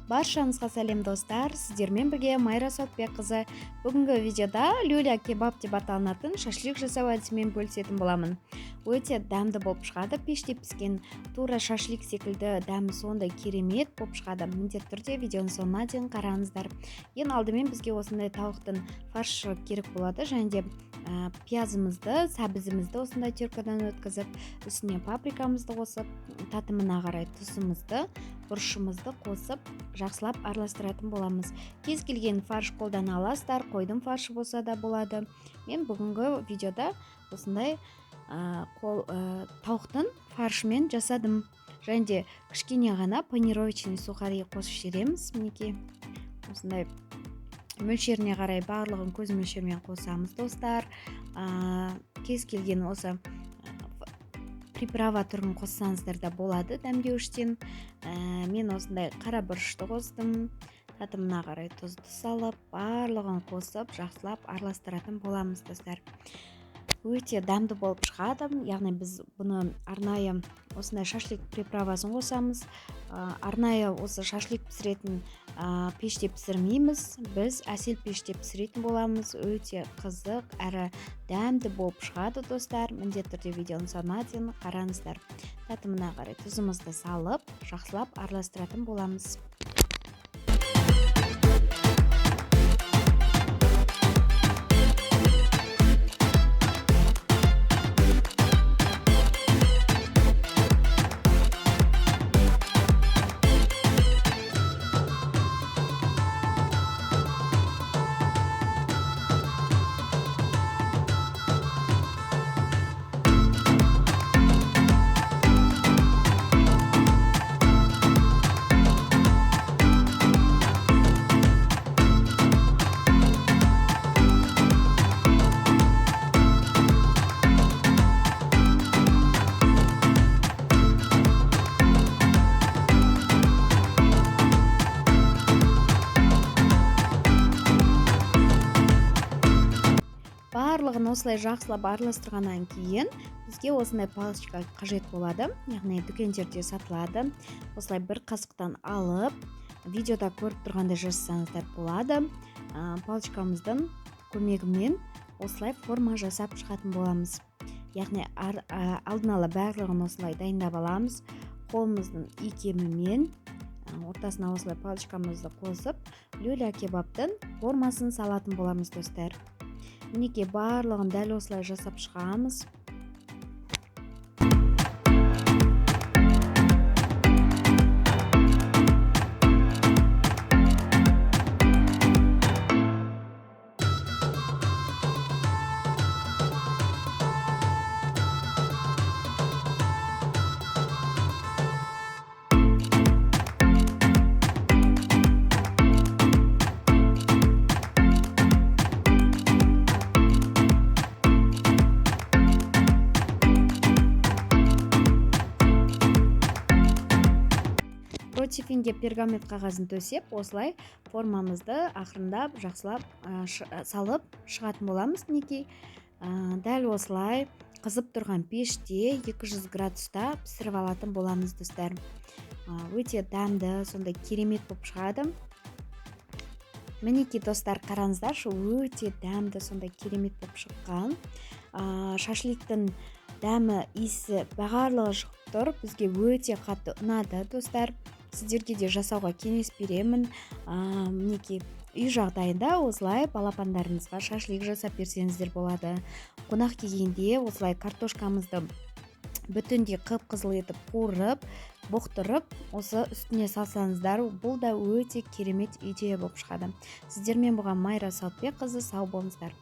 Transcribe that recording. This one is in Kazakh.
Баршаңызға сәлем достар, сіздермен бірге Майра Сауытбекқызы. Бүгінгі видеода люля кебаб деп аталынатын шашлик жасау әдісімен бөлісетін боламын. Өте дәмді болып шығады, пеште піскен тура шашлик секілді дәмі сондай керемет болып шығады. Міндетті түрде видеоның соңына дейін қараңыздар. Ең алдымен бізге осындай тауықтың фаршы керек болады, және де пиязымызды, сәбізімізді осындай теркадан өткізіп, үстіне паприкамызды қосып, татымына қарай тұзымызды, бұрышымызды қосып, жақсылап араластыратын боламыз. Кез келген фарш қолдана аласыздар, қойдың фаршы болса да болады. Мен бүгінгі видеода осындай тауықтың фаршымен жасадым. Және де кішкене ғана панировочный сухари қосып жібереміз. Мінекей осындай мөлшеріне қарай барлығын көз мөлшерімен қосамыз достар. Кез келген осы приправа түрін қоссаңыздар да болады дәмдеуіштен. Мен осындай қара бұрышты қостым, татымына қарай тұзды салып, барлығын қосып, жақсылап араластыратын боламыз достар. Өте дәмді болып шығады. Яғни біз бұны арнайы осындай шашлик приправасын қосамыз. Арнайы осы шашлик пісіретін пеште пісірмейміз, біз әсел пеште пісіретін боламыз. Өте қызық әрі дәмді болып шығады достар. Міндетті түрде видеоның соңына дейін қараңыздар. Татымына қарай тұзымызды салып, жақсылап араластыратын боламыз. Барлығын осылай жақсылап араластырғаннан кейін бізге осындай палочка қажет болады, яғни дүкендерде сатылады. Осылай бір қасықтан алып, видеода көріп тұрғандай жасасаңыздар болады. Палочкамыздың көмегімен осылай форма жасап шығатын боламыз. Яғни алдын ала барлығын осылай дайындап аламыз. Қолымыздың икемімен ортасына осылай палочкамызды қосып, люля кебабтың формасын салатын боламыз достар. Мінекей барлығын дәл осылай жасап шығамыз. Противенге пергамент қағазын төсеп, осылай формамызды ақырындап жақсылап салып шығатын боламыз. Мінекей дәл осылай қызып тұрған пеште 200 градуста пісіріп алатын боламыз достар. Өте дәмді, сондай керемет болып шығады. Мінекей достар, қараңыздаршы, өте дәмді, сондай керемет болып шыққан. Шашликтің дәмі, иісі барлығы шығып тұр. Бізге өте қатты ұнады достар. Сіздерге де жасауға кеңес беремін. Мінекей үй жағдайында осылай балапандарыңызға шашлик жасап берсеңіздер болады. Қонақ келгенде осылай картошкамызды бүтіндей қып-қызыл етіп қуырып, бұқтырып, осы үстіне салсаңыздар, бұл да өте керемет идея болып шығады. Сіздермен болған Майра Сауытбекқызы, сау болыңыздар.